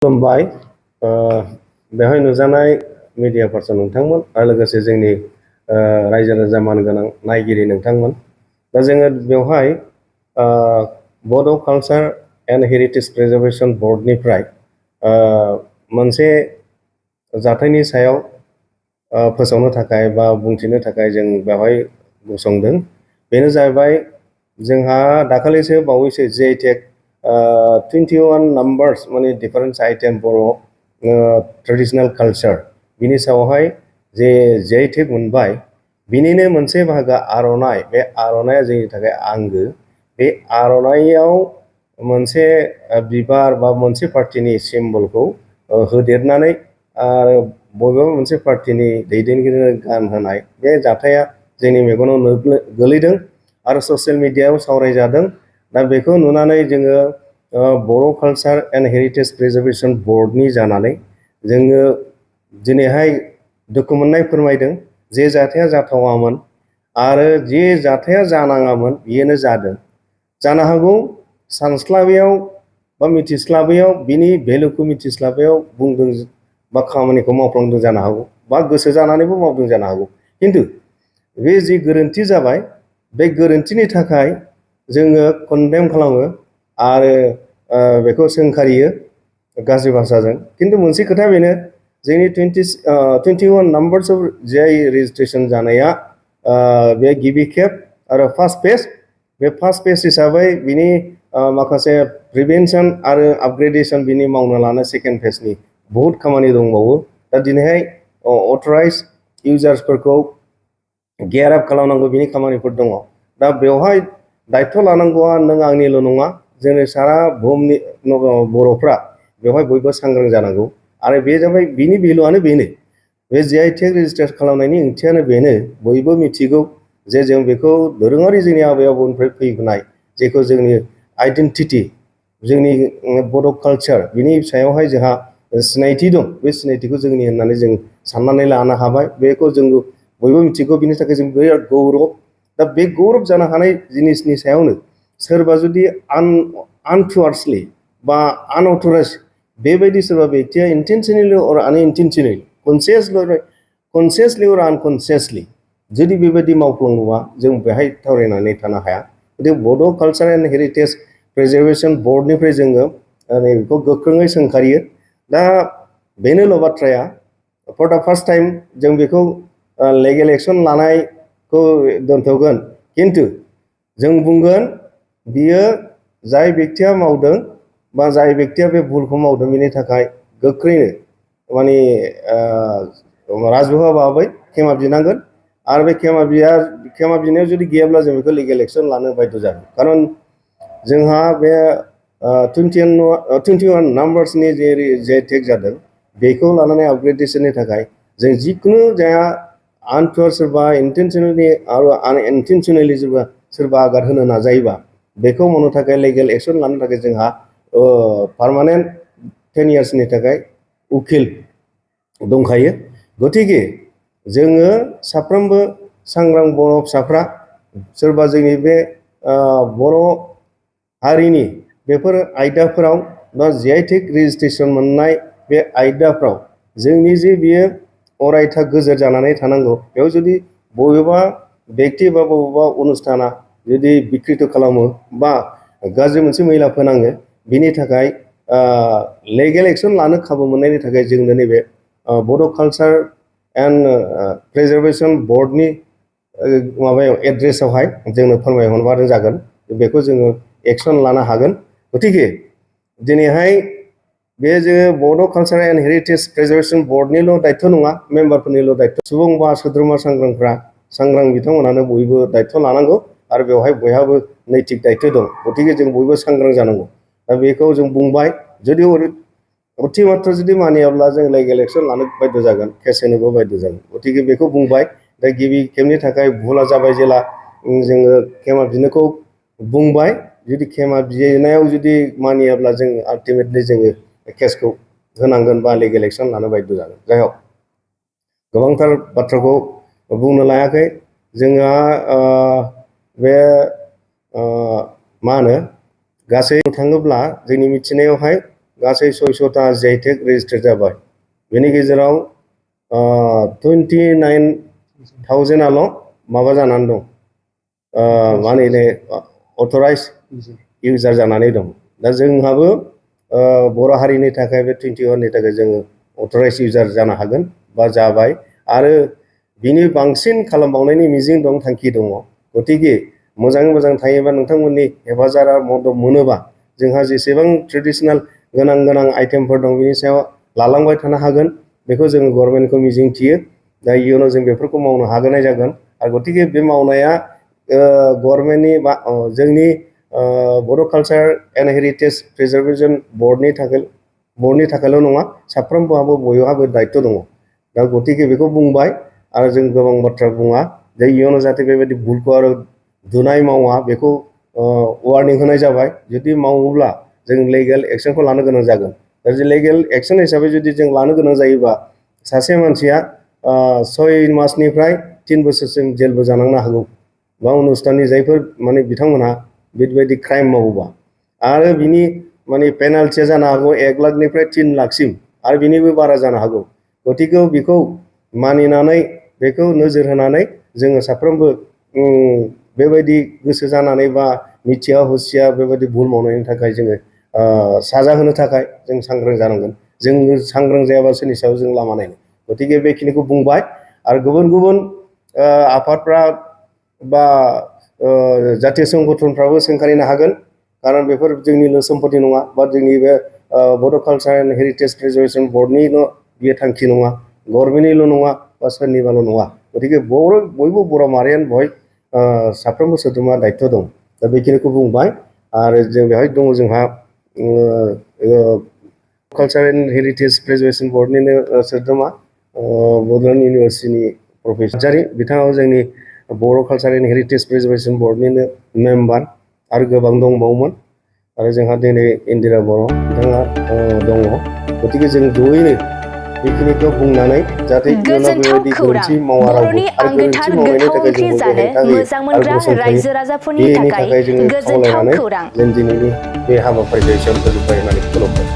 खुलुमबाय बेवहाय नुजानाय मिडिया पार्सन नोंथांमोन आरो लोगोसे जोंनि रायजो राजा मानगोनां नायगिरि नोंथांमोन दा जोङो बेवहाय बड' कालचार एन्ड हेरिटेज प्रिजार्भेसन बर्डनिफ्राय मोनसे जाथायनि सायाव फोसावनो थाखाय बा बुंथिनो थाखाय जों बेवहाय गसंदों। बेनो जाहैबाय जोंहा दाखालिसो बावैसो JTEC 21 नाम्बार्स माने डिफारेन्स आइटेम बर' ट्रेडिशनेल कालचार बिनि सायावहाय जे JTEC मोनबाय बिनिनो मोनसे बाहागो आर'नाइ। बे आर'नाइया जोंनि थाखाय आंगो। बे आर'नाइयाव मोनसे बिबार बा मोनसे पार्टिनि सिम्बलखौ होदेरनानै आरो बबेबा मोनसे पार्टिनि दैदेनगिरिनो गानहोनाय बे जाथाया जोंनि मेगनाव गोलैदों आरो ससियेल मिडियायाव सावरायजादों। दा बेखौ नुनानै जोङो बर' कालचार एन्ड हेरिटेज प्रिजार्भेसन बर्डनि जानानै जोङो दिनैहाय दुखु मोननाय फोरमायदों। जे जाथाया जाथावामोन आरो जे जाथाया जानाङामोन बेनो जादों। जानो हागौ सानस्लाबैयाव बा मिथिस्लाबैयाव बिनि भेलुखौ मिथिस्लाबैयाव बुंदों बा खामानिखौ मावफ्लांदों जानो हागौ बा गोसो जानानैबो मावदों जानो हागौ। खिन्थु बे जि गोरोन्थि जाबाय बे गोरोन्थिनि थाखाय जोङो कन्डेम खालामो आरो बेखौ सोंखारियो गाज्रि भाषाजों। खिन्थु मोनसे खोथा बेनो जोंनि 21 नाम्बार्स अफ GI रेजिस्ट्रेसन जानाया बे गिबि खेब आरो फार्स्ट फेज। बे फार्स्ट फेज हिसाबै बिनि माखासे प्रिभेन्सन आरो आपग्रेडेसन बिनि मावनो लानाय सेकेन्ड फेजनि बहुद खामानि दंबावो। दा दिनैहाय अथराइज इउजार्सफोरखौ गियार आप खालामनांगौ बिनि खामानिफोर दङ। दा बेवहाय दायथ' लानांगौआ नों आंनिल' नङा, जोंनि सारा बुहुमनि बर'फ्रा बेवहाय बयबो सांग्रां जानांगौ। आरो बे जाबाय बिनि भेलुआनो बेनो। बे JTEC रेजिस्टार खालामनायनि ओंथियानो बेनो बयबो मिथिगौ जे जों बेखौ दोरोङारि जोंनि आबै आबौनिफ्राय फैबोनाय जेखौ जोंनि आइडेन्टिटि जोंनि बड' कालचार बिनि सायावहाय जोंहा सिनायथि दं। बे सिनायथिखौ जोंनि होननानै जों साननानै लानो हाबाय। बेखौ जों बयबो मिथिगौ। बिनि थाखाय जों बिराद गौरब। दा बे गौरब जानो हानाय जिनिसनि सायावनो सोरबा जुदि आनटुवार्सलि बा आनअथराइज बेबायदि सोरबा व्यक्तिया इन्टेनसनेलि अर आनइन्टेनसनेलि कनसियासलि अर आनकनसियासलि जुदि बेबायदि मावफ्लाङोबा जों बेहाय थावरायनानै थानो हाया। गथिखे बड' कालचार एन्ड हेरिटेज प्रिजार्भेसन बर्डनिफ्राय जोङो बेखौ गोख्रोङै सोंखारियो। दा बेनोल' बाथ्राया फर दा फार्स्ट टाइम जों बेखौ लिगेल एक्सन लानायखौ दोनथ'गोन। खिन्थु जों बुंगोन बियो जाय व्यक्तिया मावदों बा जाय व्यक्तिया बे भुलखौ मावदों बिनि थाखाय गोख्रैनो माने राजहुआ भाबै खेमा बिनांगोन। आरो बे खेमा बिनायाव जुदि गैयाब्ला जों बेखौ लिगेल एक्सन लानो बाध्य जागोन। खारन जोंहा बे 21 नाम्बार्सनि जे JTEC जादों बेखौ लानानै आपग्रेडेसननि थाखाय जों जिखुनु जाया आनटुवार सोरबा इन्टेनसनेलि आरो आनइन्टेनसनेलि सोरबा आघात होनो नाजायोबा बेखौ मावनो थाखाय लिगेल एक्सन लानो थाखाय जोंहा पार्मानेन्ट 10 इयार्सनि थाखाय उकिल दंखायो। गथिखे जोङो साफ्रोमबो सांग्रां बर' फिसाफ्रा सोरबा जोंनि बे बर' हारिनि बेफोर आयदाफोराव बा JTEC रेजिस्ट्रेसन मोननाय बे आयदाफ्राव जोंनि जे बियो अरायथा गोजोर जानानै थानांगौ। बेयाव जुदि बबेबा व्यक्ति बा बबेबा अनुष्ठाना जुदि बिकृत खालामो बा गाज्रि मोनसे मैला फोनाङो बिनि थाखाय लिगेल एक्सन लानो खाबु मोननायनि थाखाय जोंनो नैबे बड' कालचार एन्ड प्रिजार्भेसन बर्डनि माबायाव एड्रेसावहाय जोंनो फोरमायहरबानो जागोन। बेखौ जोङो एक्सन लानो हागोन। गथिखे दिनैहाय बे जोङो बड' कालचार एन्ड हेरिटेज प्रिजार्भेसन बर्डनिल' दायथ' नङा, मेम्बारफोरनिल' दायथ'। सुबुं बा सोद्रोमा सांग्रां बिथांमोनानो बयबो दायथ' लानांगौ आरो बेवहाय बयहाबो नैतिक दायथ' दं। गथिखे जों बयबो सांग्रां जानांगौ। दा बेखौ जों बुंबाय। जुदि अथिमात्र जुदि मानियाब्ला जों लिगेल एक्सन लानो बाध्य जागोन, केस होनोबो बाध्य जागोन। गथिखे बेखौ बुंबाय। दा गिबि खेबनि थाखाय भुला जाबाय जेला जोङो खेमा बिनोखौ बुंबाय। जुदि खेमा बिनायाव जुदि मानियाब्ला जों आल्टिमेटलि जोङो केसखौ होनांगोन बा लिगेल एक्सन लानो बाध्य जागोन। जाय हक गोबांथार बाथ्राखौ बुंनो लायाखै। जोंहा बे मा होनो गासै थाङोब्ला जोंनि मिथिनायावहाय गासै 600टा JTEC रेजिस्टार जाबाय। बेनि गेजेराव 29,000आल' माबा जानानै दं, मा होनो अथराइज इउजार जानानै दं। दा जोंहाबो बर' हारिनि थाखाय बे 21नि थाखाय जोङो अथराइज इउजार जानो हागोन बा जाबाय, आरो बिनि बांसिन खालामबावनायनि मिजिं दं, थांखि दङ। गतिके मोजाङै मोजां थायोबा, नोंथांमोननि हेफाजाब मदद मोनोबा जोंहा जेसेबां ट्रेडिसनेल गोनां आइटेमफोर दं बिनि सायाव लालांबाय थानो हागोन, बेखौ जोङो गभर्नमेन्टखौ मिजिंथियो। दा इयुनाव जों बेफोरखौ मावनो हागोनाय जागोन। आरो गतिके बे मावनाया गभर्नमेन्टनि बा जोंनि बड' कालचार एन्ड हेरिटेज प्रिजार्भेसन बर्डनि थाखायल' नङा, साफ्रोमबोहाबो बयहाबो दायित्व दङ। दा गतिके बेखौ बुंबाय, आरो जों गोबां बाथ्रा बुङा, जे इयुनाव जाहाथे बेबायदि भुलखौ आरो दुनाय मावा, बेखौ वार्निं होनाय जाबाय। जुदि मावोब्ला जों लिगेल एक्सनखौ लानो गोनां जागोन। दा जे लिगेल एक्सन हिसाबै जुदि जों लानो गोनां जायोबा, सासे मानसिया 6 मासनिफ्राय 3 बोसोरसिम जेलबो जानांनो हागौ, बा अनुष्ठाननि जायफोर माने बिथांमोनहा बेबायदि क्राइम मावोबा। आरो बिनि माने पेनाल्टिया जानो हागौ 1 लाखनिफ्राय 3 लाखसिम, आरो बिनिबो बारा जानो हागौ। गतिके बेखौ मानिनानै, बेखौ नोजोर होनानै जोङो साफ्रोमबो बेबायदि गोसो जानानै बा मिथिया हसिया बेबायदि भुल मावनायनि थाखाय जोङो साजा होनो थाखाय जों सांग्रां जानांगोन। जों सांग्रां जायाबा सोरनि सायाव जों लामा नायनो। गतिके बेखिनिखौ बुंबाय। आरो गुबुन आफादफ्रा बा जातीय संगठनफ्राबो सोंखारिनो हागोन, खारन बेफोर जोंनिल' सम्पति नङा, बा जोंनि बे बड' कालचार एन्ड हेरिटेज प्रिजार्भेसन बर्डनिल' बियो थांखि नङा, गभर्नमेन्टनिल' नङा, बा सोरनिबाल' नङा। गतिके बयबो बर' माहारियानो बेवहाय साफ्रोमबो सोद्रोमा दायित्व दं। दा बेखिनिखौ बुंबाय। आरो जों बेवहाय दङ जोंहा कालचार एन्ड हेरिटेज प्रिजार्भेसन बर्डनिनो सोद्रोमा, बड'लेण्ड इउनिभार्सिटिनि प्रफेसर, बिथाङाबो जोंनि बर' कालचार एन्ड हेरिटेज प्रिजार्भेसन बर्डनिनो मेम्बार, आरो गोबां दंबावोमोन। आरो जोंहा दिनै इन्दिरा बर' बिथाङा दङ। गतिके जों जयैनो बेखिनिखौ बुंनानै जाहाथे इयुनाव बेबायदि गोरोन्थि मावा रावबो, आरो गोरोन्थि मावनायनि थाखाय जों बयबो हेंथा होयो आरो गसंथायो, बेनि थाखाय जोङो खावलायनानै जों दिनैनि बे हाबाफारिखौ एसेयावनो फोजोबबाय होननानै खुलुमबाय।